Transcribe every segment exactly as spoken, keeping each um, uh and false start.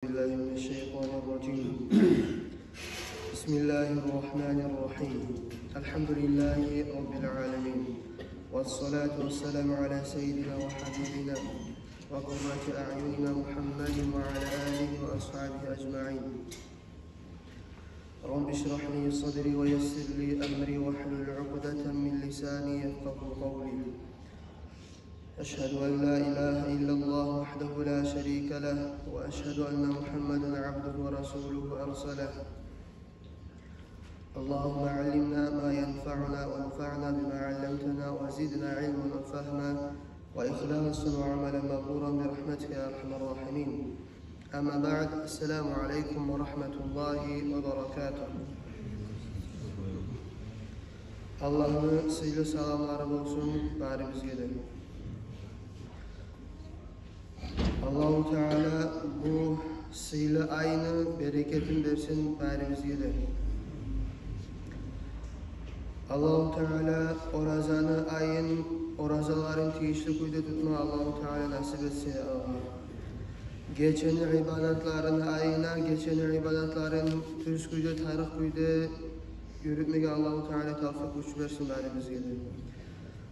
بالله من الشيطان الرجيم. بسم الله الرحمن الرحيم. الحمد لله رب العالمين، والصلاة والسلام على سيدنا وحبيبنا وقرة أعيننا محمد وعلى آله وأصحابه أجمعين. رب اشرح لي صدري ويسر لي أمري واحلل عقدة من لساني يفقهوا قولي. أشهد أن لا إله إلا الله وحده لا شريك له، وأشهد أن محمدا عبده ورسوله أرسله. اللهم علمنا ما ينفعنا وانفعنا بما علمتنا وزدنا علما وفهما وإخلاصا وعملا مبرورا برحمتك يا أرحم الراحمين. أما بعد، السلام عليكم ورحمة الله وبركاته. Аллагьны сыйлы саламлары болсун барибизге де. Аллагьу Таала бу сыйлы айны берекетин берсин барибизге де. Аллагьу Таала оразаны айын, оразаларын тийишли кюйде тутма Аллагьу Таала насип этсин, я Аллагь. Гечени ибадатларын айына, гечени ибадатларын тюз кюйде, тарыкъ кюйде юрютмеге Аллагьу Таала тавфикъ, гюч берсин барибизге де.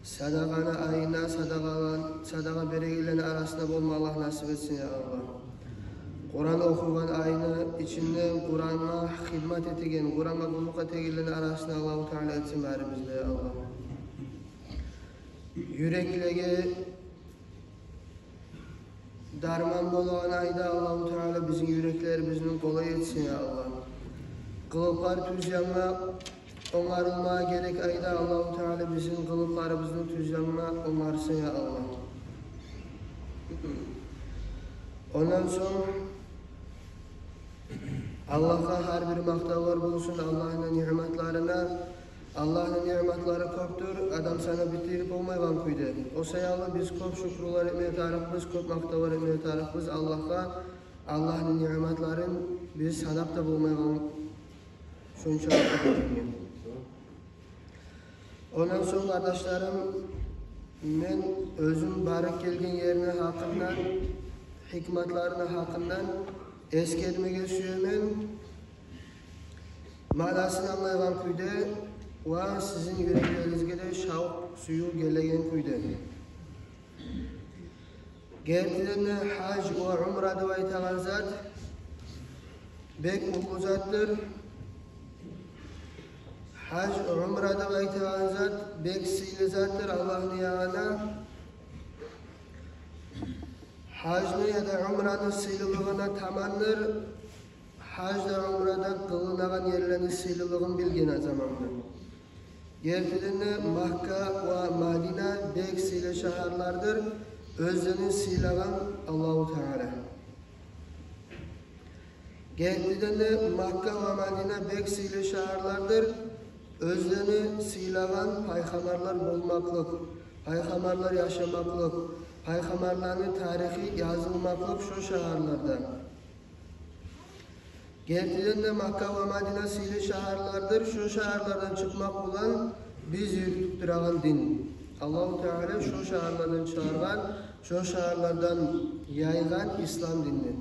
Садагъаны айына садагъалан-, садагъа берегенлени арасында болма Аллагь насип этсин, я Аллагь. Къуран охуйгъан айны ичинде Къурангъа хизмат этеген, Къурангъа къуллукъ этегенлени арасында Аллагьу Таала этсин барибизни де, я Аллагь. Юреклеге дарман болагъан айда Аллагьу Таала бизин юреклерибизни къолай этсин, я Аллагь. Къылыкълар тюз янма онгарылма герек айда Аллагьу Таала бизин къылыкъларыбызны тюз янма онгарсын, я Аллагь. Ондан сонг Аллагьгъа гьар бир макътавлар болсун, Аллагьны ниъматларына. Аллагьны ниъматлары кёпдюр, адам санап битирип болмайгъан кюйде. О саялы биз кёп шюкюрлер этмеге тарыкъбыз, кёп макътавлар этмеге тарыкъбыз Аллагьгъа. Аллагьны ниъматларын биз санап да болмайгъан шончакъы кёп. Ондан сонг, къардашларым, мен оьзюм барып гелген ерини гьакъындан, гьикматларыны гьакъындан эсгермеге сюемен, маънасын англайгъан кюйде ва сизин юреклеригизге де шавкъ, сююв гелеген кюйде. Гертиден де, гьаж ва умра деп айтагъан зат бек уллу затдыр. Гьаж, умра деп айтагъан зат бек сыйлы затдыр Аллагьны янына. Гьажны яда умраны сыйлылыгъына тамандыр гьаж да, умра да къылынагъан ерлени сыйлылыгъын билген заманда. Гертиден де, Макка ва Мадина бек сыйлы шагьарлардыр, оьзлени сыйлагъан Аллагьу Таала. Гертиден де, Макка ва Мадина бек сыйлы шагьарлардыр, оьзлени сыйлагъан пайхаммарлар болмакълыкъ, пайхаммарлар яшамакълыкъ, пайхаммарланы тарихи язылмакълыкъ шо шагьарларда. Гертиден де, Макка ва Мадина сыйлы шагьарлардыр. Шо шагьарлардан чыкъмакъ булан биз юрютюп турагъан дин. Аллагьу Таала шо шагьарлардан чыгъаргъан, шо шагьарлардан яйгъан ислам динни.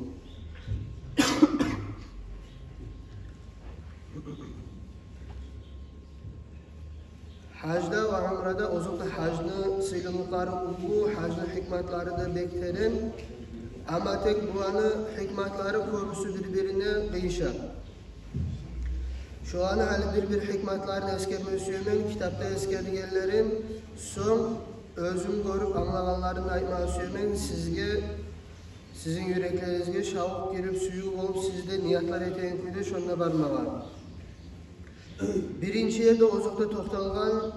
Гьажда ва умрада, озокъда, гьажны сыйлылыкълары уллу, гьажны гьикматлары да бек терен. Амма тек буланы гьикматлары кёбюсю бир-бирине къыйыша. Шоланы гьали бир-бир гьикматларын эсгерме сюемен, китапда эсгерилгенлерин, сонг оьзюм гёрюп англагъанларын айтмагъа сюемен сизге, сизин юреклеригизге шавкъ гирип, сююв болуп, сиз де ниятлар этеген кюйде шонда бармагъа. Биринчи ерде, озокъда, токъталгъан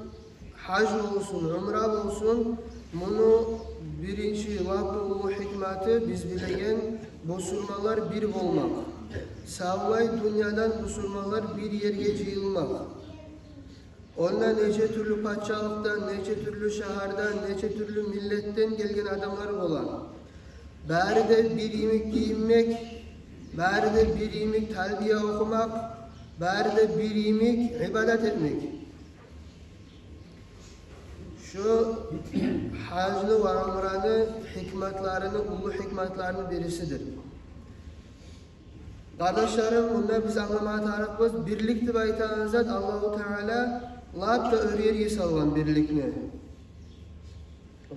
гьаж болсун, умра болсун, муну биринчи ва уллу гьикматы, биз билеген, бусурманлар бир болмакъ. Савлай дюньядан бусурманлар бир ерге жыйылмакъ. Онда нече тюрлю пачалыкъдан, нече тюрлю шагьардан, нече тюрлю миллетден гелген адамлар бола. Бары да бир йимик гийинмек, бары да бир йимик талбия охумакъ, бары да бир йимик ибадат этмек. Шо гьажны ва умраны гьикматларыны, уллу гьикматларыны бирисидир. Къардашларым, мунда биз англамагъа тарыкъбыз, бирлик деп айтагъан зат Аллагьу Таала лап да оьр ерге салгъан бирликни.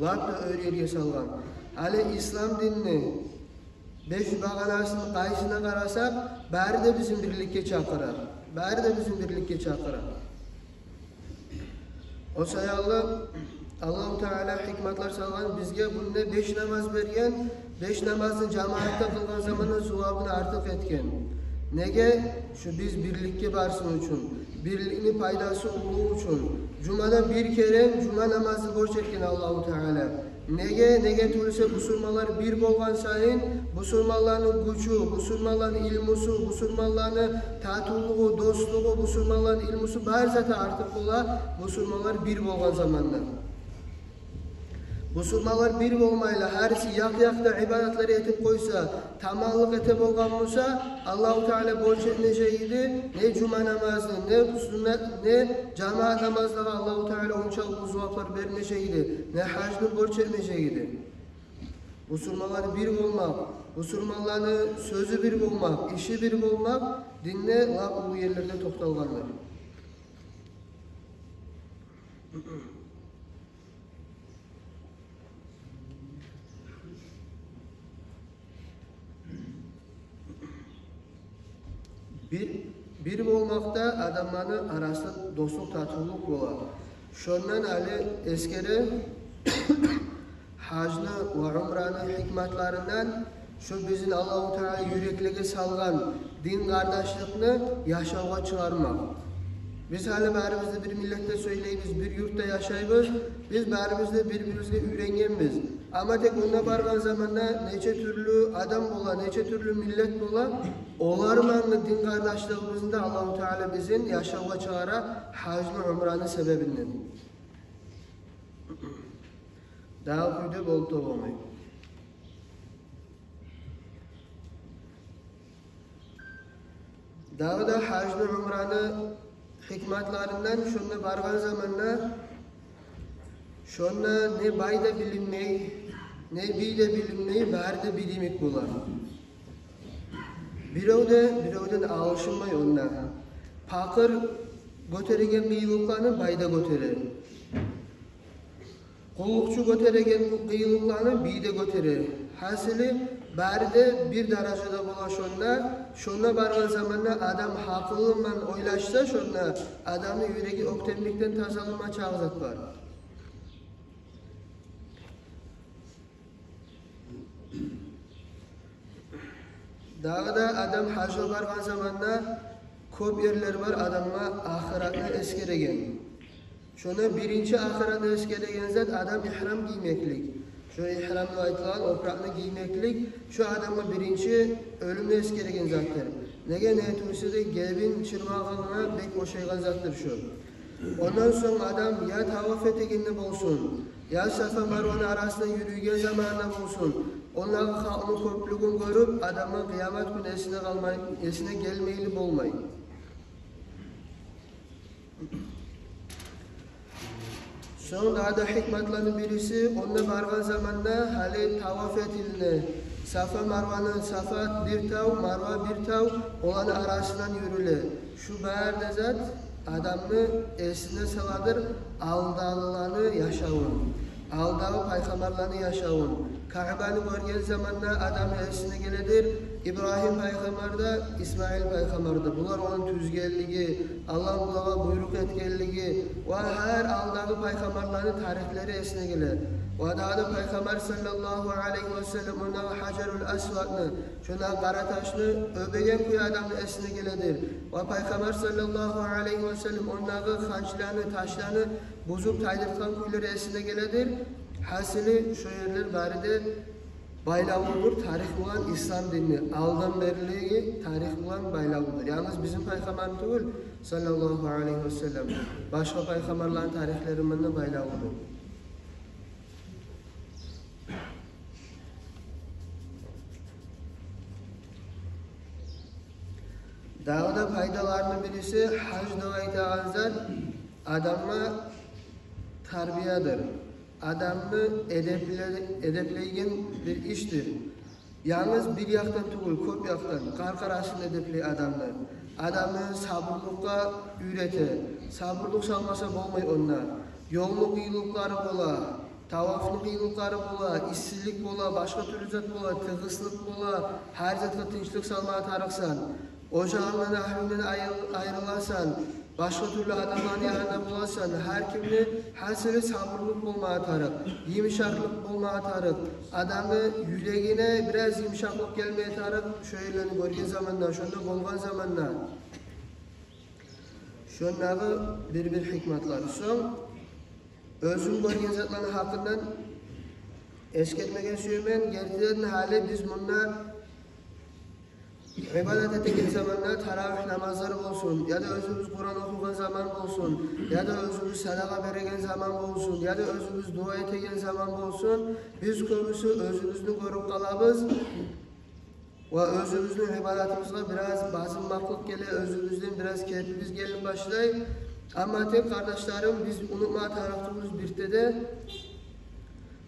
Лап да оьр ерге салгъан. Гьали ислам динни беш багъанасын къайсына къарасакъ, бары да бизин бирликге чакъыра. Бары да бизин бирликге чакъыра. О саялы Аллагьу Таала гьикматлар салгъан бизге, бунда беш намаз берген, беш намазны жамаатда къылгъан заманда зувабын артыкъ этген. Неге? Шу биз бирликге барсын учун, бирликни пайдасы уллу учун. Жумада бир керен жума намазны борч этген Аллагьу Таала. Неге? Неге тюгюл эсе, бусурманлар бир болгъан сайын, бусурманланы гючю, бусурманланы илмусу, бусурманланы татывлугъу, дослугъу, бусурманланы илмусу, бары заты артыкъ бола, бусурманлар бир болгъан заманда. Бусурманлар бир болмайла, гьариси якъ-якъда ибадатлар этип къойса, таманлыкъ эте болгъан буса, Аллагьу Таала борч этмежек эди не жума намазны, не суннат, не жамаат намазлагъа Аллагьу Таала ончакъы зуваплар бермежек эди, не гьажны борч этмежек эди. Бусурманлар бир болмакъ, бусурманланы сёзю бир болмакъ, иши бир болмакъ динде лап уллу ерлерде токъталгъандыр. Бир, бир болмакъда адамланы арасында дослукъ, татывлукъ бола. Шондан гьали эсгере гьажны ва умраны гьикматларындан шу бизин Аллагьу Таала юреклеге салгъан дин къардашлыкъны яшавгъа чыгъармакъ. Биз гьали барыбыз да бир миллетде сёйлейбиз, бир юртда яшайбыз. Биз барыбыз да бир-бирибизге уьйренгенбиз. Амма тек онда баргъан заманда нече тюрлю адам бола, нече тюрлю миллет бола, олар булангъы дин къардашлыгъыбызны да Аллагьу Таала бизин яшавгъа чыгъара гьажны, умраны себебинден. Дагъы кюйде болуп да болмай. Дагъы да гьажны, умраны гьикматларындан, шонда баргъан заманда шонда не бай да билинмей, не бий де билинмей, бары да бир йимик бола. Бирев де биревден алышынмай онда. Пакъыр гётереген къыйынлыкъланы бай да гётере. Къуллукъчу гётереген къыйынлыкъланы бий де гётере. Гьасили, бары да бир даражада бола шонда. Шонда баргъан заманда адам гьакъыллы булан ойлашса, шонда адамны юреги оьктемликден тазаланма чакъы зат бар. Дагъы да адам гьажгъа баргъан заманда кёп ерлер бар адамгъа ахыратны эсгереген. Шонда биринчи ахыратны эсгереген зат адам ихрам гиймеклик. Шо ихрам деп айтылагъан опуракъны гиймеклик, шо адамгъа биринчи оьлюмню эсгереген затдыр. Неге, неге тюгюл эсе де гебин чырмагъангъа бек ошайгъан затдыр шо. Ондан сонг адам я таваф этегенде болсун, я Сафа Марваны арасында юрюйген заманда болсун, ондагъы халкъны кёплюгюн гёрюп, адамны къыямат гюн эсине къалмай, эсине гелмейли болмай. Сонг дагъы да гьикматланы бириси, онда баргъан заманда гьали таваф этилине, Сафа Марваны, Сафа бир тав, Марва бир тав, оланы арасындан юрюле. Шу бары да зат адамны эсине саладыр алдагъыланы яшавун, алдагъы пайхаммарланы яшавун. Каъбаны гёрген заманда адамны эсине геледир Ибрагьим пайхаммар да, Исмаил пайхаммар да. Булар ону тюзгенлиги, Аллагь булагъа буйрукъ этгенлиги ва гьар алдагъы пайхаммарланы тарихлери эсине геле. Ва дагъы да Пайхаммар саллаллагьу алайгьи ва саллам ондагъы Гьажарул Асвадны, шондагъы къара ташны оьбеген кюй адамны эсине геледир. Ва Пайхаммар саллаллагьу алайгьи ва саллам ондагъы ханчланы, ташланы бузуп тайдыртгъан кюйлери эсине геледир. Гьасили, шо ерлер бары да байлавлудур тарих булан, ислам динни алдан берлиги тарих булан байлавлудур. Янгыз бизин Пайхаммар тюгюл, саллаллагьу алайгьи ва саллам, башгъа пайхаммарланы тарихлери булан да байлавлудур. Дагъы да пайдаларыны бириси, гьаж деп айтагъан зат адамгъа тарбиядыр, адамны эдепле-, эдеплейген бир ишдир. Янгыз бир якъдан тюгюл, кёп якъдан къаркъарасын эдепли адамны, адамны сабурлукъгъа уьйрете. Сабурлукъ салмаса болмай онда. Ёлну къыйынлыкълары бола, тавафны къыйынлыкълары бола, иссилик бола, башгъа тюрлю зат бола, тыгъыслыкъ бола, гьар затгъа тынчлыкъ салмагъа тарыкъсан. Ожагъынгдан, агьлюнгден айрыл-, айрыласан, башгъа тюрлю адамланы янында боласан, гьар кимни, гьасили, сабурлукъ болмагъа тарыкъ, йымышакълыкъ болмагъа тарыкъ. Адамны юрегине бираз йымышакълыкъ гелмеге тарыкъ, шо ерлени гёрген заманда, шонда болгъан заманда. Шондагъы бир-бир гьикматлар. Сонг оьзюм гёрген затланы гьакъындан эсгермеге сюемен. Гертиден де, гьали биз мунда ибадат этеген заманда, таравигь намазлар болсун, яда оьзюбюз Къуран охугъан заман болсун, яда оьзюбюз садагъа береген заман болсун, яда оьзюбюз дуа этеген заман болсун, биз кёбюсю оьзюбюзню гёрюп къалабыз. Ва оьзюбюзню ибадатыбызгъа бираз базынмакълыкъ геле, оьзюбюзден бираз кепибиз гелип башлай. Амма тек, къардашларым, биз унутма тарыкъ тюгюлбюз бирде де.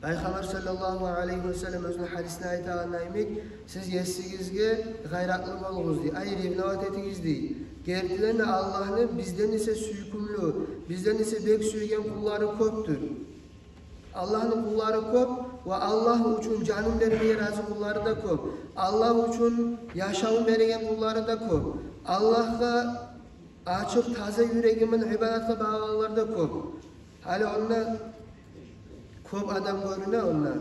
Пайхаммар саллаллагьу алайгьи васаллам оьзюню гьадисинде айтагъаны йимик: «Сиз есигизге гъайратлы болугъуз», — дей. Ай, ревновать этигиз, дей. Гертиден де, Аллагьны бизден эсе сюйкюмлю, бизден эсе бек сюйген къуллары кёпдюр. Аллагьны къуллары кёп, ва Аллагь учун жанын бермеге рази къуллары да кёп. Аллагь учун яшавун береген къуллары да кёп. Аллагьгъа ачыкъ, таза юреги мен ибадатгъа багъылгъанлар да кёп. Гьали онда кёп адам гёрюне онда.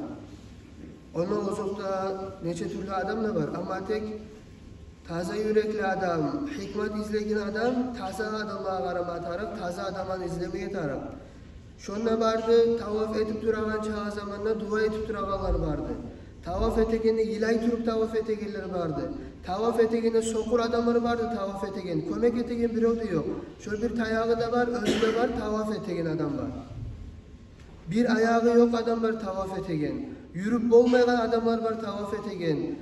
Онда озокъда нече тюрлю адам да бар. Амма тек таза юрекли адам, гьикмат излеген адам таза адамлагъа къарама тарыкъ, таза адамланы излемеге тарыкъ. Шонда барды, таваф этип турагъан чагъы заманда дуа этип турагъанлар барды. Таваф этегенде йылай туруп таваф этегенлер барды. Таваф этегенде сокъур адамлар барды, таваф этеген, кёмек этеген бирев де ёкъ. Шо бир таягъы да бар, оьзю де бар, таваф этеген адам бар. Бир аягъы ёкъ адам бар таваф этеген. Юрюп болмайгъан адамлар бар таваф этеген.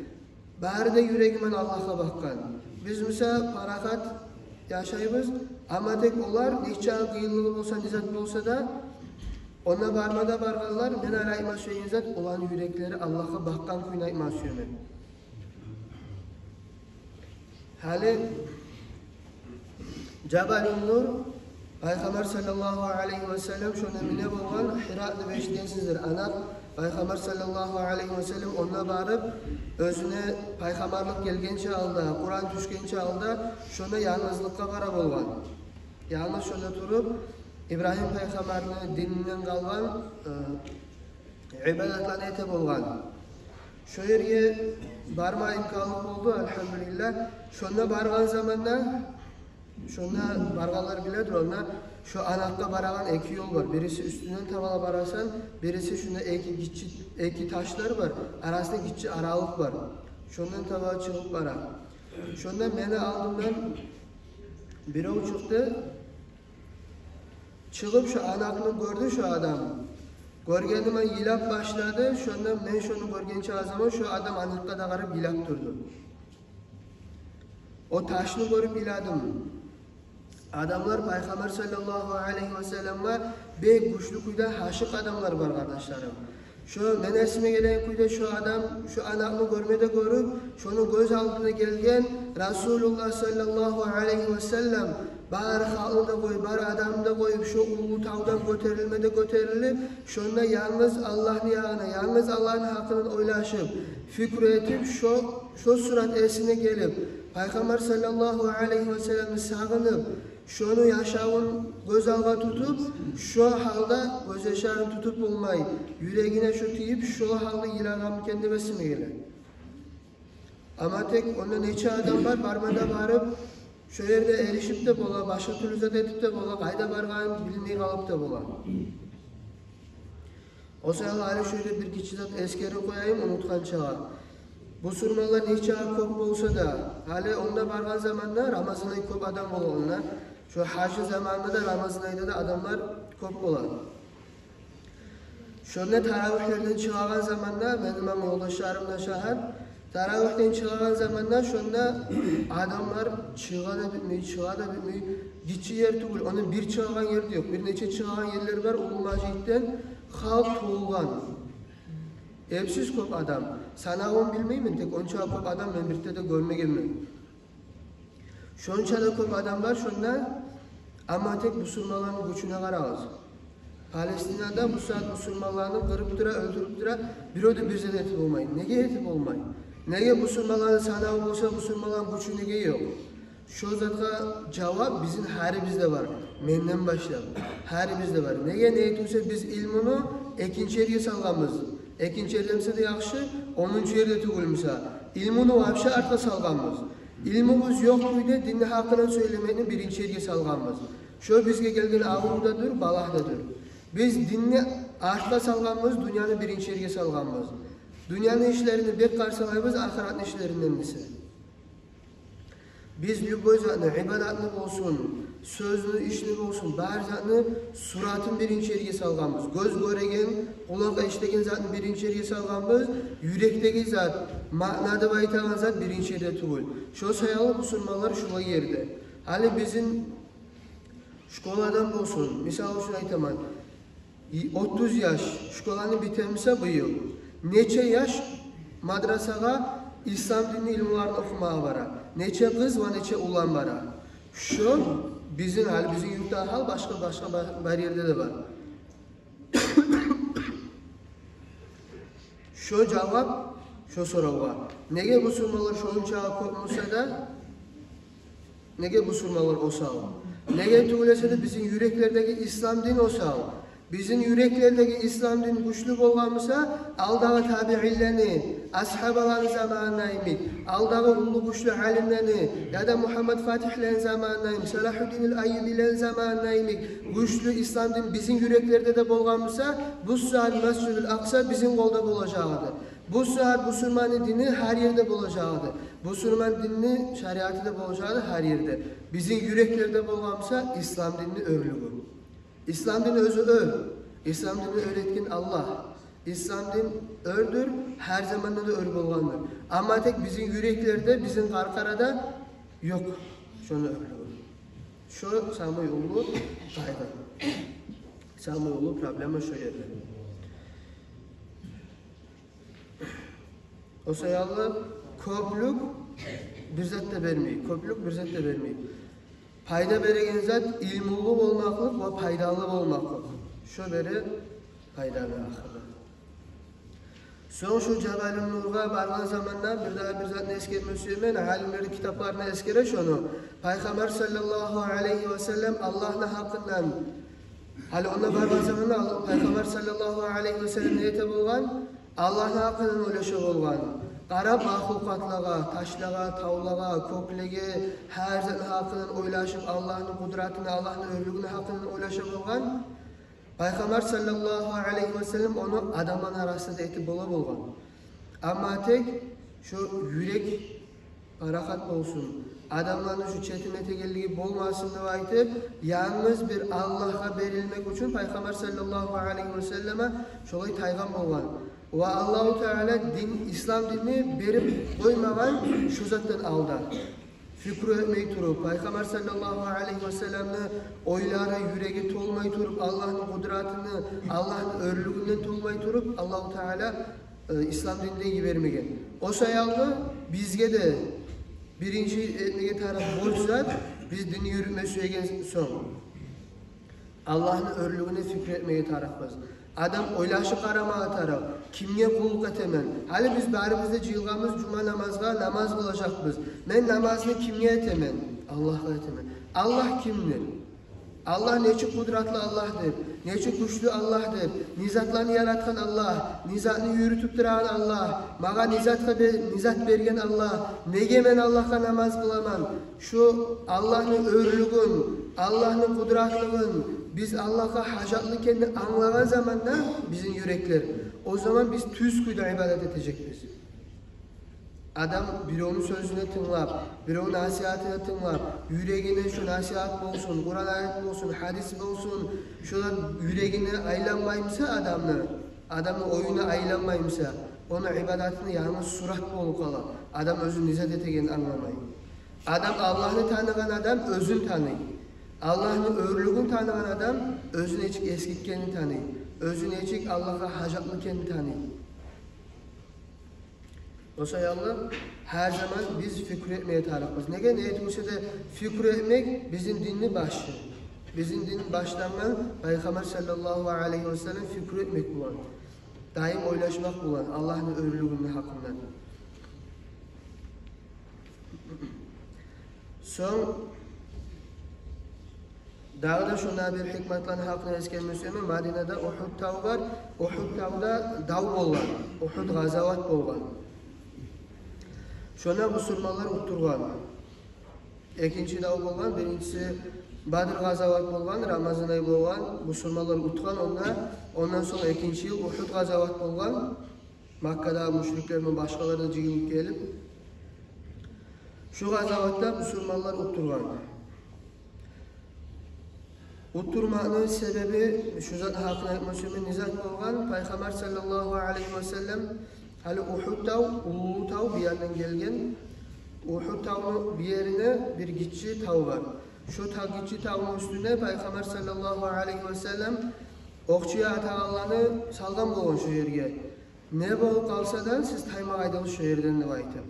Бары да юреги мен Аллагьгъа бакъгъан. Биз буса парахат яшайбыз, амма тек олар, нече къыйынлыгъы болса, не зат болса да, онда барма да баргъанлар, мен гьали айтма сюеген зат, оланы юреклери Аллагьгъа бакъгъан кюйню айтма сюемен. Гьали Жабалун Нур, Пайхаммар саллаллагьу алайгьи васаллам шонда мине болгъан, Гьира деп эшитгенсиздир, анакъ. Пайхаммар саллаллагьу алайгьи васаллам онда барып, оьзюне пайхаммарлыкъ гелгенче алда, Къуран тюшгенче алда, шонда янгызлыкъгъа бара болгъан. Янгыз шонда туруп, Ибрагьим пайхаммарны дининден къалгъан, э, ибадатланы эте болгъан. Шо ерге барма имканлыкъ болду, альгьамдулиллагь. Шонда баргъан заманда, шонда баргъанлар биледир, онда шо анакъгъа барагъан эки ёл бар. Бириси уьстюнден таба барасан, бириси шунда эки гиччи, эки ташлар бар, арасында гиччи аралыкъ бар. Шондан таба чыгъып бара. Шонда мени алдымдан бирев чыкъды. Чыгъып, шо анакъны гёрдю шо адам. Гёргени мен йылап башлады. Шонда мен шону гёргенче заман шо адам анакъгъа да къарап йылап турду. О ташны гёрюп йыладым. Адамлар Пайхаммар саллаллагьу алайгьи васалламгъа бек гючлю кюйде гьашыкъ адамлар бар, къардашларым. Шо мен эсиме гелеген кюйде шо адам, шо анакъны гёрме де гёрюп, шону гёз алдына гелген Расулуллагь саллаллагьу алайгьи васаллам, бар халкъны да къоюп, бар адамны да къоюп, шо уллу тавдан гётерилме де гётерилип, шонда янгыз Аллагьны ягъына, янгыз Аллагьны гьакъындан ойлашып, фикру этип, шо, шо сурат эсине гелип, Пайхаммар саллаллагьу алайгьи васалламны сагъынып, шону яшавун гёз алгъа тутуп, шо гьалда гёзьяшын тутуп болмай, юрегине шо тийип, шо гьалда йылагъанмы экен деп эсиме геле. Амма тек онда нече адам бар, барма да барып, шо ерде эришип де бола, башгъа тюрлю зат этип де бола, къайда баргъанын билмей къалып да бола. О саялы гьали шо ерде бир гиччи зат эсгерип къояйым, унутгъанчагъа. Бусурманлар нече кёп болса да, гьали онда баргъан заманда Рамазан ай кёп адам бола онда. Шо гьажны заманында да, Рамазан айда да адамлар кёп бола. Шонда таравигьлерден чыгъагъан заманда, мени имам ёлдашларым да шагьат, таравигьден чыгъагъан заманда шонда адамлар чыгъа да битмей, чыгъа да битмей, гиччи ер тюгюл, ону бир чыгъагъан ер де ёкъ. Бир нече чыгъагъан ерлер бар, уллу межитден халкъ толгъан. Эпсиз кёп адам. Санавун билмеймен, тек онча кёп адам мен бир де гёрмегенмен. Шонча да кёп адам бар шонда, амма тек бусурманланы гючюне къарагъыз. Палестинада бу сагьат бусурманланы къырып тура, оьлтюрюп тура, бирев де бир зат этип болмай. Неге этип болмай? Неге бусурманланы санаву болса, бусурманланы гючю неге ёкъ? Шо затгъа жавап бизин гьарибизде бар. Менден башлап, гьарибизде бар. Неге, неге тюгюл эсе биз илмуну экинчи ерге салгъанбыз. Экинчи ер демесе де яхшы, онунчу ерде тюгюл буса. Илмуну вообще артгъа салгъанбыз. Илмубуз ёкъ кюйде динни гьакъындан сёйлемекни биринчи ерге салгъанбыз. Шо бизге гелген аврув да дюр, балагь да дюр. Биз динни артгъа салгъанбыз, дюньяны биринчи ерге салгъанбыз. Дюньяны ишлерин бек къарсалайбыз ахыратны ишлеринден эсе. Биз любой затны, ибадатны болсун, сёзню, ишни болсун, бар затны суратын биринчи ерге салгъанбыз. Гёз гёреген, къулакъ эшитеген затны биринчи ерге салгъанбыз. Юрекдеги зат, маъна деп айтагъан зат биринчи ерде тюгюл. Шо саялы бусурманлар шулай ерде. Гьали бизин школадан болсун, мисал учун айтаман, и отуз яш школаны битемиса быйыл, нече яш мадрасагъа ислам динни илмуларын охумагъа бара, нече къыз ва нече улан бара. Шо бизин гьал, бизин юртда гьал, башгъа, башгъа ба-, бар ерде де бар. Шо жавап шо соравгъа. Неге бусурманлар шонча кёп буса да, неге бусурманлар осал? Неге тюгюл эсе де бизин юреклердеги ислам дин осал. Бизин юреклердеги ислам дин гючлю болгъан буса, алдагъы табиинлени, асгьабаланы заманына йимик, алдагъы уллу гючлю алимлени, яда Мугьаммад Фатигьлени заманына йимик, Салагьуддин ал-Айюбилени заманына йимик гючлю ислам дин бизин юреклерде де болгъан буса, бу сагьат Масжидул Акъса бизин къолда болажакъ эди. Бу сагьат бусурманны дини гьар ерде болажакъ эди. Бусурман динни шариаты да болажакъ эди гьар ерде. Бизин юреклерде болгъан буса ислам динни оьрлюгю. Ислам дин оьзю оьр. Ислам динни оьр этген Аллагь. Ислам дин оьрдюр, гьар заманда да оьр болгъандыр. Амма тек бизин юреклерде, бизин къаркъарада ёкъ шону оьрлюгю. Шо самый уллу къайгъы. Самый уллу проблема шо ерде. О саялы кёплюк бир зат да бермей, кёплюк бир зат да бермей. Пайда береген зат илмулу болмакълыкъ ва пайдалы болмакълыкъ. Шо бере пайданы ахырда. Сонг шу Жабалун Нургъа баргъан заманда бир дагъы бир затны эсгерме сюемен, алимлени китапларында эсгере шону. Пайхаммар саллаллагьу алайгьи ва саллам Аллагьны гьакъындан, гьали онда баргъан заманда Ал-, Пайхаммар саллаллагьу алайгьи ва саллам не эте болгъан? Аллагьны гьакъындан ойлаша болгъан. Къарап махлукъатлагъа, ташлагъа, тавлагъа, кёклеге, гьар затны гьакъындан ойлашып, Аллагьны къудратыны, Аллагьны оьрлюгюню гьакъындан ойлаша болгъан. Пайхаммар саллаллагьу алайгьи ва саллам ону адамланы арасында этип бола болгъан. Амма тек шо юрек парахат болсун, адамланы шу четим этегенлиги болмасын деп айтып, янгыз бир Аллагьгъа берилмек учун Пайхаммар саллаллагьу алайгьи ва саллама шолай тайгъан болгъан. Ва Аллагьу Таала дин, ислам динни берип къоймагъан шу затдан алда. Фикру этмей туруп, Пайхаммар саллаллагьу алайгьи ва салламны ойлары, юреги толмай туруп, Аллагьны къудратыны, Аллагьны оьрлюгюнден толмай туруп, Аллагьу Таала э, ислам динде йибермеген. О саялы бизге де биринчи этмеге тарыкъ борч зат, биз динни юрютме сюеген сонг, Аллагьны оьрлюгюне фикру этмеге тарыкъбыз. Адам ойлашып къарамагъа тарыкъ. Кимге къуллукъ этемен? Гьали биз барыбыз да жыйылгъанбыз жума намазгъа, намаз къылажакъбыз. Мен намазны кимге этемен? Аллагьгъа этемен. Аллагь кимдир? Аллагь нечик къудратлы Аллагьдыр, нечик гючлю Аллагьдыр, не затланы яратгъан Аллагь, не затны юрютюп турагъан Аллагь, магъа не затгъа бе-, не зат берген Аллагь, неге мен Аллагьгъа намаз къыламан? Шу Аллагьны оьрлюгюн, Аллагьны къудратлыгъын, биз Аллагьгъа гьажатлы экенни англагъан заманда бизин юреклер, о заман биз тюз кюйде ибадат этежекбиз. Адам биревню сёзюне тынглап, биревню насигьатына тынглап, юрегине шу насигьат болсун, Къуран аят болсун, гьадис болсун, шолар юрегине айланмаймыса адамны, адамны оюна айланмаймыса, ону ибадатыны янгыз сурат болуп къала. Адам оьзю не зат этегенин англамай. Адам Аллагьны таныгъан адам оьзюн таный. Аллагьны оьрлюгюн таныгъан адам оьзю нечик эсгикгенин таный. Оьзю нечик Аллагьгъа гьажатлы экенин таный. Шо саялы гьар заман биз фикру этмеге тарыкъбыз. Неге, неге тюгюл эсе де, фикру этмек бизин динни башы. Бизин дин башлангъан Пайхаммар саллаллагьу алайгьи васаллам фикру этмек булан, даим ойлашмакъ булан Аллагьны оьрлюгюню гьакъындан. Сонг дагъы да шунда бир гьикматланы гьакъында эсгерме сюемен. Мадинада Угьуд тав бар. Угьуд тавда дав болгъан. Угьуд къазават болгъан. Шонда бусурманлар утдургъан. Экинчи дав болгъан, биринчиси Бадр къазават болгъан, Рамазан ай болгъан, бусурманлар утгъан онда. Ондан сонг экинчи йыл Угьуд къазават болгъан. Маккада мушриклер булан башгъалар да жыйылып гелип, шу къазаватда бусурманлар утдургъан. Утдурмакъны себеби, шу затны гьакъында айтма сюемен, не зат болгъан? Пайхаммар саллаллагьу алайгьи васаллам, гьали Угьуд тав, уллу тав, бу яндан гелген, Угьуд тавну бир ерине бир гиччи тав бар. Шо тав, гиччи тавну уьстюне Пайхаммар саллаллагьу алайгьи васаллам окъчуя атагъанланы салгъан болгъан шо ерге. Не болуп къалса да, сиз таймагъайдыгъыз шо ерден деп айтып.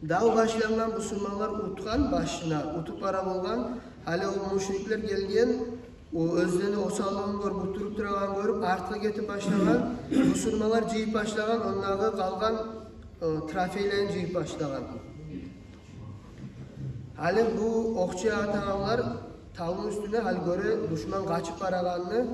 Дав башлангъан, бусурманлар утгъан башына, утуп бара болгъан. Гьали о мушриклер гелген, о оьзлени осаллыгъын гёрюп, утдуруп турагъанын гёрюп, артгъа гетип башлагъан. Бусурманлар жыйып башлагъан ондагъы къалгъан, э, трофейлерин жыйып башлагъан. Гьали бу окъчуя атагъанлар тавну уьстюне, гьали гёре душман къачып барагъанны,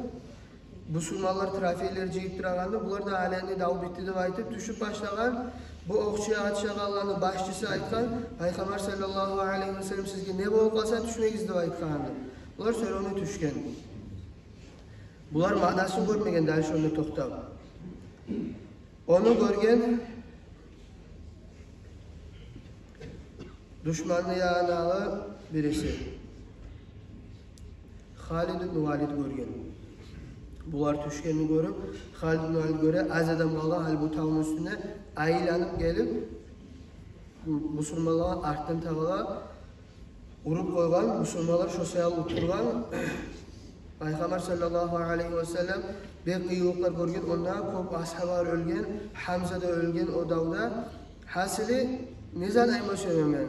бусурманлар трофейлер жыйып турагъанны, булар да гьали энни дав битди деп айтып тюшюп башлагъан. Бу окъчуя атагъанланы башчысы айтгъан: «Пайхаммар саллаллагьу алайгьи васаллам сизге не болуп къалса, тюшмегиз», — деп айтгъан. Булар сёревню тюшген. Булар маънасын гёрмеген дагъы шонда токътап. Ону гёрген душманны янындагъы бириси, Халид ибн Валид гёрген. Булар тюшгенни гёрюп, Халид ибн Валид гёре, аз адам къалгъан гьали бу тавну уьстюне, айланып гелип, бусурманлагъа артдан тагъыла уруп къойгъан, бусурманлар шо саялы утдургъан. Пайхаммар саллаллагьу алайгьи васаллам бек къыйынлыкълар гёрген, онда кёп асгьабалар оьлген, Гьамза да оьлген о давда. Гьасили, не зат айтма сюемен мен?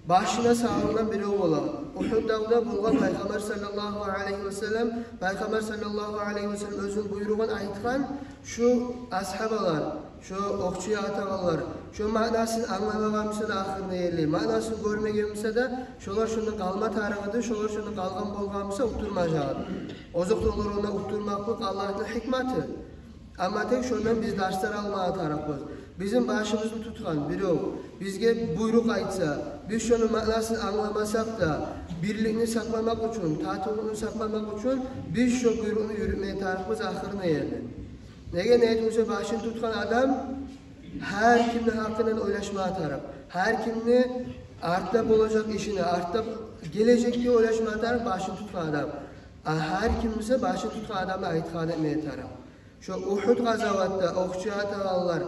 Башына салынгъан бирев бола. Угьуд давда болгъан Пайхаммар саллаллагьу алайгьи васаллам, Пайхаммар саллаллагьу алайгьи васаллам оьзюню буйругъун айтгъан, шу асгьабалар, шу окъчуя атагъанлар, шу маънасын англамагъан буса да ахырына ерли, маънасын гёрмеген буса да, шолар шунда къалма тарыкъ эди, шолар шунда къалгъан болгъан буса, утдурмажакъ эди. Озокъда, олар онда утдурмакълыкъ Аллагьны гьикматы. Амма тек шондан биз дарслар алмагъа тарыкъбыз. Бизин башыбызны тутгъан бирев бизге буйрукъ айтса, биз шону маънасын англамасакъ да, бирликни сакъламакъ учун, татывлукъну сакъламакъ учун биз шо буйрукъну юрютмеге тарыкъбыз ахырына ерли. Неге, неге тюгюл эсе, башын тутгъан адам гьар кимни гьакъындан ойлашмагъа тарыкъ. Гьар кимни артда болажакъ ишине, артда гележекге ойлашмагъа тарыкъ башын тутгъан адам. А гьар ким буса башын тутгъан адамны айтгъанын этмеге тарыкъ. Шо Угьуд къазаватда окъчуя атагъанлар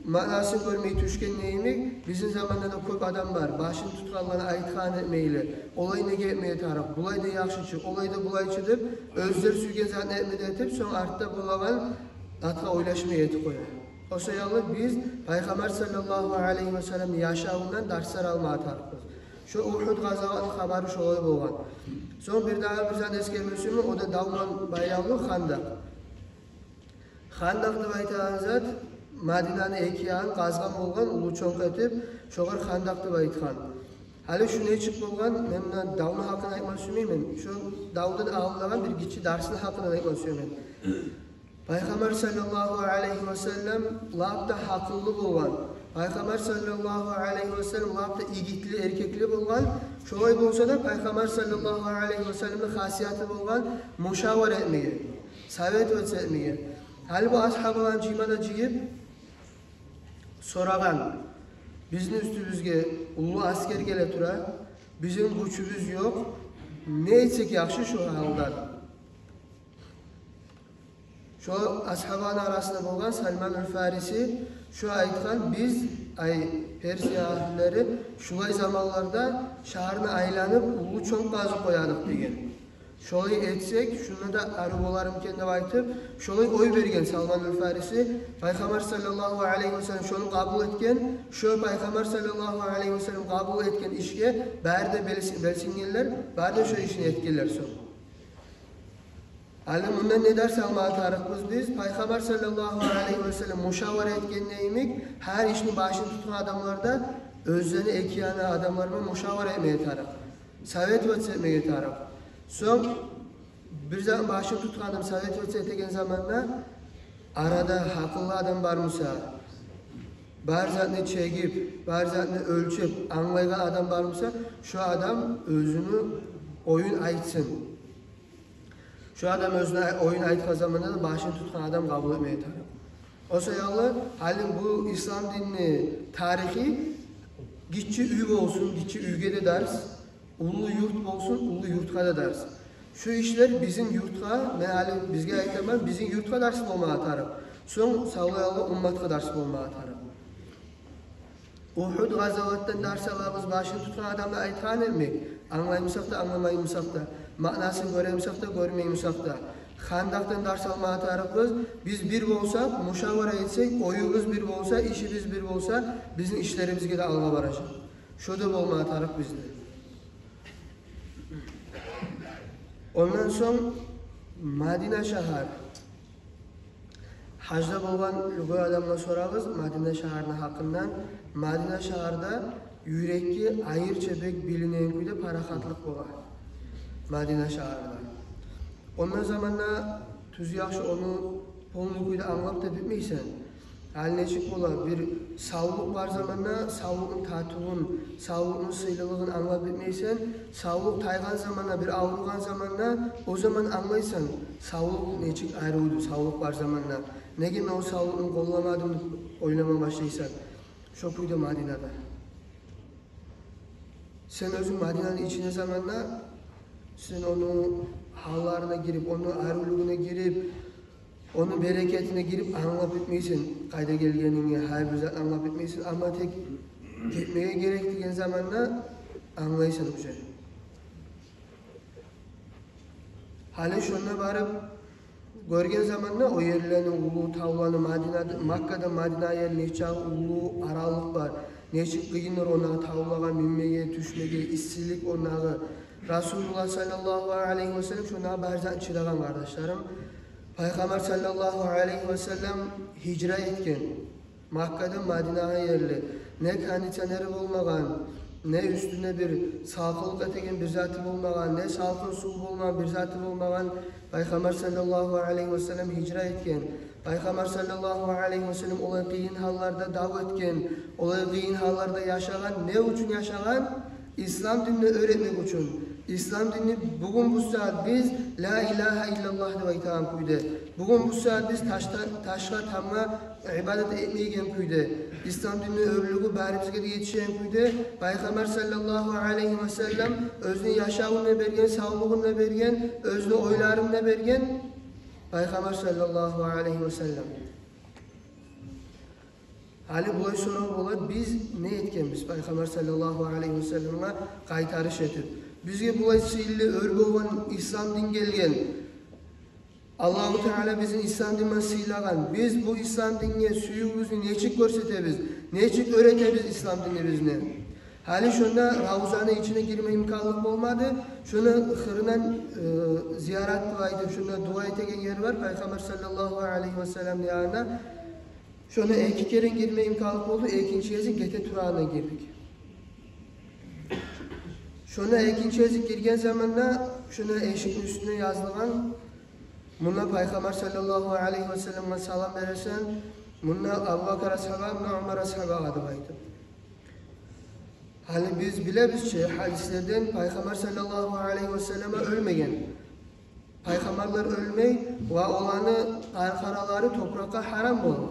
маънасын гёрмей тюшген йимик, бизин заманда да кёп адам бар, башын тутгъанланы айтгъанын этмейли. Олай неге этмеге тарыкъ, булай да яхшы чы, олай да булай чы деп, оьзлер сюйген затны этме де этип, сонг артда болагъан затгъа ойлашмай этип къоя. Шо саялы биз Пайхаммар саллаллагьу алайгьи васалламны яшавундан дарслар алмагъа тарыкъбыз. Шо Угьуд къазаватны хабары шолай болгъан. Сонг бир дагъы бир зат эсгерме сюемен, о да дав булан байлавлу, Хандакъ. Хандакъ деп айтагъан зат, Мадинаны эки ягъын къазгъан болгъан, уллу чонг этип, шогъар Хандакъ деп айтгъан. Гьали шу нечик болгъан, мен муна давну гьакъын айтма сюймеймен. Шо давдан алдагъы бир гиччи дарсны гьакъындан айтма сюемен. Пайхаммар саллаллагьу алайгьи васаллам лап да гьакъыллы болгъан. Пайхаммар саллаллагьу алайгьи васаллам лап да игитли, эркекли болгъан. Шолай болса да, Пайхаммар саллаллагьу алайгьи васалламны хасияты болгъан мушавара этмеге, советоваться этмеге. Гьали бу асгьабаланы жыйма да жыйып сорагъан: «Бизин уьстюбюзге уллу аскер геле тура, бизин гючюбюз ёкъ, не этсек яхшы шу гьалдан?» Шо асгьабаны арасында болгъан Салманул Фариси шо айтгъан: «Биз, ай, Персия агьлюлери, шулай заманларда шагьарны айланып, уллу чонг къазып къоядыкъ», — деген. Шолай этсек, шунда да арив болармы экен деп айтып, шолай ой берген Салманул Фариси. Пайхаммар саллаллагьу алайгьи васаллам шону къабул этген. Шо Пайхаммар саллаллагьу алайгьи васаллам къабул этген ишге бары да белси-, белсингенлер, бары да шо ишни этгенлер сонг. Гьали мундан не дарс алмагъа тарыкъбыз биз? Пайхаммар саллаллагьу алайгьи васаллам мушавара этгенде йимик, гьар ишни башын тутгъан адамлар да оьзлени эки яны адамлар булан мушавара этмеге тарыкъ, советоваться этмеге тарыкъ. Сонг бир затны башын тутгъан адам советоваться этеген заманда, арада гьакъыллы адам бар буса, бар затны чегип, бар затны оьлчеп англайгъан адам бар буса, шо адам оьзюню оюн айтсын. Шо адам оьзюню ай-, оюн айтгъан заманда да башын тутгъан адам къабул этмеге тарыкъ. О саялы гьали бу ислам динни тарихи, гиччи уьй болсун, гиччи уьйге де дарс, уллу юрт болсун, уллу юртгъа да дарс. Шу ишлер бизин юртгъа, мен гьали бизге айтаман, бизин юртгъа дарс болмагъа тарыкъ. Сонг савлай Аллагь умматгъа дарс болмагъа тарыкъ. Угьуд гъазаватдан дарс алабыз, башын тутгъан адамны айтгъаны йимик, англаймысакъ да, англамаймысакъ да, маънасын гёремисакъ да, гёрмеймисакъ да. Хандакъдан дарс алмагъа тарыкъбыз. Биз бир болсакъ, мушавара этсек, оюбуз бир болса, ишибиз бир болса, бизин ишлерибизге де алгъа баражакъ. Шо да болмагъа тарыкъ бизде. Ондан сонг Мадина шагьар. Гьажда болгъан любой адамгъа сорагъыз Мадина шагьарны гьакъындан. Мадина шагьарда юрекге айрыча бек билинеген кюйде парахатлыкъ бола Мадина шагьарда. Онда заманда тюз яхшы ону полный кюйде англап да битмейсен. Гьали нечик бола, бир савлукъ бар заманда савлукъну татывун, савлукъну сыйлылыгъын англап битмейсен. Савлукъ тайгъан заманда, бир авругъан заманда, о заман англайсан, савлукъ нечик аривдю, савлукъ бар заманда. Неге мен о савлукъну къолламадым деп ойлама башлайсан. Шо кюйде Мадинада. Сен оьзюнг Мадинаны ичинде заманда, сен ону гьалларына гирип, ону аривлюгюне гирип, ону берекетине гирип англап битмейсен, къайда гелгенингни, гьар бир затны англап битмейсен. Амма тек гетмеге герек деген заманда англайсан уже. Гьали шонда барып гёрген заманда о ерлени, уллу тавланы, Мадинада, Маккадан Мадинагъа ерли нечакъы уллу аралыкъ бар, нечик къыйындыр ондагъы тавлагъа минмеге, тюшмеге, иссилик ондагъы. Расулуллагь саллаллагьу алайгьи васаллам шонда бар затны чыдагъан, къардашларым. Пайхаммар саллаллагьу алайгьи васаллам гьижра этген. Маккадан Мадинагъа ерли. Не кондиционери болмагъан, не уьстюнде бир салкъынлыкъ этеген бир заты болмагъан, не салкъын сув болмагъан, бир заты болмагъан. Пайхаммар саллаллагьу алайгьи васаллам гьижра этген. Пайхаммар саллаллагьу алайгьи васаллам олай къыйын гьалларда дав этген, олай къыйын гьалларда яшагъан. Не учун яшагъан? Ислам динни оьр этмек учун. Ислам динни бугюн бу сагьат биз ла илагьа иллаллагь деп айтагъан кюйде. Бугюн бу сагьат биз ташда-, ташгъа, тамгъа ибадат этмейген кюйде. Ислам динни оьрлюгю барыбызгъа да етишеген кюйде. Пайхаммар саллаллагьу алайгьи васаллам оьзюню яшавун да берген, савлугъун да берген, оьзюню ойларын да берген. Пайхаммар саллаллагьу алайгьи васаллам. Гьали булай сорав бола, биз не этгенбиз Пайхаммар саллаллагьу алайгьи васалламгъа къайтарыш этип? Бизге булай сыйлы, оьр болгъан ислам дин гелген. Аллагьу Таала бизин ислам дин булан сыйлагъан. Биз бу ислам динге сюювюбюзню нечик гёрсетебиз, нечик оьр этебиз ислам динибизни? Гьали шонда Равзаны ичине гирме имканлыкъ болмады. Шону къырындан, э, зиярат деп айтып, шонда дуа этеген ер бар, Пайхаммар саллаллагьу алайгьи васалламны янына. Шонда эки керен гирме имканлыкъ болду, экинчи гезик гете турагъанда гирдик. Шонда экинчи гезик гирген заманда шонда эшикни уьстюнде язылгъан: «Мунда Пайхаммар саллаллагьу алайгьи васалламгъа салам бересен, мунда Абубакар асгьаба, мунда Умар асгьаба», – деп айтып. Гьали биз билебиз чи гьадислерден, Пайхаммар саллаллагьу алайгьи васаллам оьлмеген. Пайхаммарлар оьлмей ва оланы къаркъаралары топуракъгъа гьарам бола.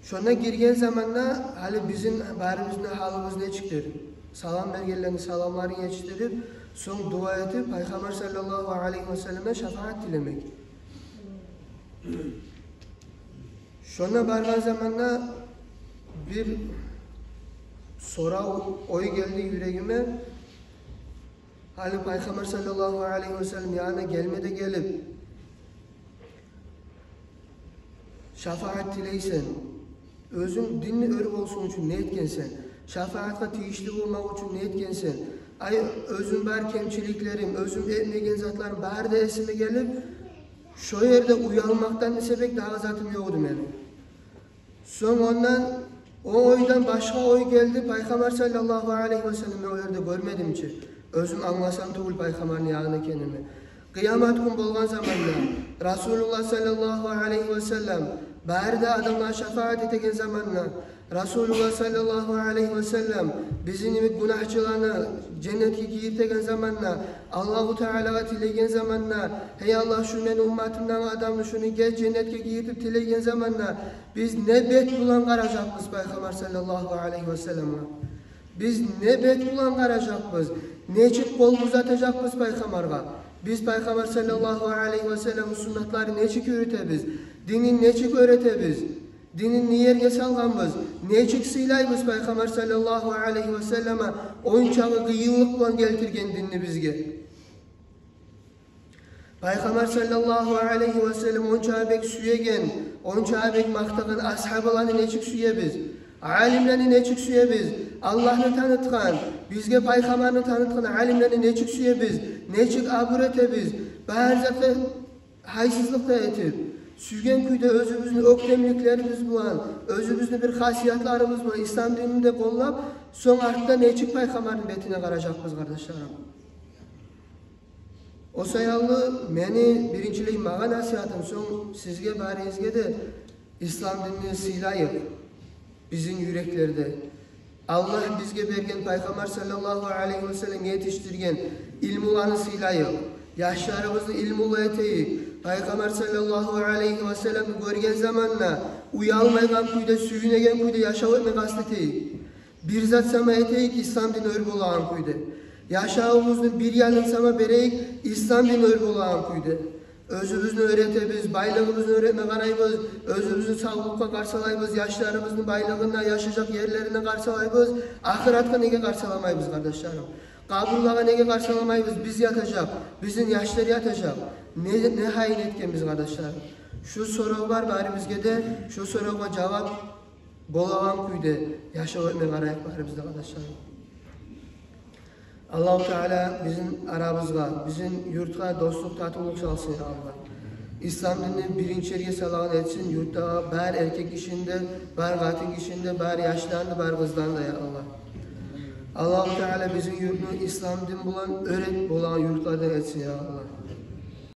Шонда гирген заманда гьали бизин барыбызны гьалыбыз нечикдир? Салам бергенлени саламларын етишдирип, сонг дуа этип, Пайхаммар саллаллагьу алайгьи васалламдан шафагьат тилемек. Шонда баргъан заманда бир сорав, ой гелди юрегиме. Гьали Пайхаммар саллаллагьу алайгьи васаллам янына гелме де гелип, шафагьат тилейсен, оьзюнг динни оьр болсун учун не этгенсен, шафагьатгъа тийишли болмакъ учун не этгенсен, ай, оьзюм бар кемчиликлерим, оьзюм этмеген затларым бары да эсиме гелип, шо ерде уялмакъдан эсе бек дагъы затым ёкъ эди мени. Сонг ондан о ойдан башгъа ой гелди, Пайхаммар саллаллагьу алайгьи васалламны мен о ерде гёрмедим чи, оьзюм англасам тюгюл Пайхаммарны ягъында экенимни. Къыямат гюн болгъан заманда, Расулуллагь саллаллагьу алайгьи васаллам бары да адамлагъа шафагьат этеген заманда, Расулуллагь саллаллагьу алайгьи васаллам бизин йимик гюнагьчыланы женнетге гийиртеген заманда, Аллагьу Таалагъа тилеген заманда: «Гьей Аллагь, шу мени умматымдагъы адамны, шуну гел женнетге гийирт», — деп тилеген заманда, биз не бет булан къаражакъбыз Пайхаммар саллаллагьу алайгьи васалламгъа? Биз не бет булан къаражакъбыз? Нечик къол узатажакъбыз Пайхаммаргъа? Биз Пайхаммар саллаллагьу алайгьи васалламны суннатларын нечик юрютебиз? Динин нечик уьйретебиз? Динин не ерге салгъанбыз? Нечик сыйлайбыз Пайхаммар саллаллагьу алайгьи васалламны ончакъы къыйынлыкъ булан гелтирген динни бизге? Пайхаммар саллаллагьу алайгьи васаллам ончакъы бек сюеген, ончакъы бек макътагъан асгьабаланы нечик сюебиз? Алимлени нечик сюебиз? Аллагьны танытгъан, бизге Пайхаммарны танытгъан алимлени нечик сюебиз? Нечик абур этебиз? Бары затгъа гьайсызлыкъ да этип, сюйген кюйде оьзюбюзню оьктемликлерибиз булан, оьзюбюзню бир хасиятларыбыз булан ислам динни де къоллап, сонг артда нечик Пайхаммарны бетине къаражакъбыз, къардашларым? О саялы мени биринчилей магъа насигьатым, сонг сизге, баригизге де: ислам динни сыйлайыкъ бизин юреклерде. Аллагь бизге берген, Пайхаммар саллаллагьу алайгьи васаллам етишдирген илмуланы сыйлайыкъ. Яшларыбызны илмулу этейик. Пайхаммар саллаллагьу алайгьи васалламны гёрген заманда уялмайгъан кюйде, сююнеген кюйде яшав этме къаст этейик. Бир зат сама этейик ислам дин оьр болагъан кюйде. Яшавубузну бир янын сама берейик ислам дин оьр болагъан кюйде. Оьзюбюзню оьретебиз, байлыгъыбызны оьретме къарайбыз, оьзюбюзню савлукъгъа къарсалайбыз, яшларыбызны байлыгъына, яшажакъ ерлерине къарсалайбыз. Ахыратгъа неге къарсаламайбыз, къардашларым? Къабурлагъа неге къарсаламайбыз? Биз ятажакъ, бизин яшлар ятажакъ. Не, не гьайын этгенбиз, къардашларым? Шу сорав бар барибизге де, шу соравгъа жавап болагъан кюйде яшав этме къарайыкъ барибиз де, къардашларым. Аллагьу Таала бизин арабызгъа, бизин юртгъа дослукъ, татывлукъ салсын, я Аллагь. Ислам динни биринчи ерге салагъан этсин юртдагъы бар эркек гишини де, бар къатын гишини де, бар яшланы да, бар къызланы да, я Аллагь. Аллагьу Таала бизин юртну ислам дин булан оьр болагъан юртлардан этсин, я Аллагь.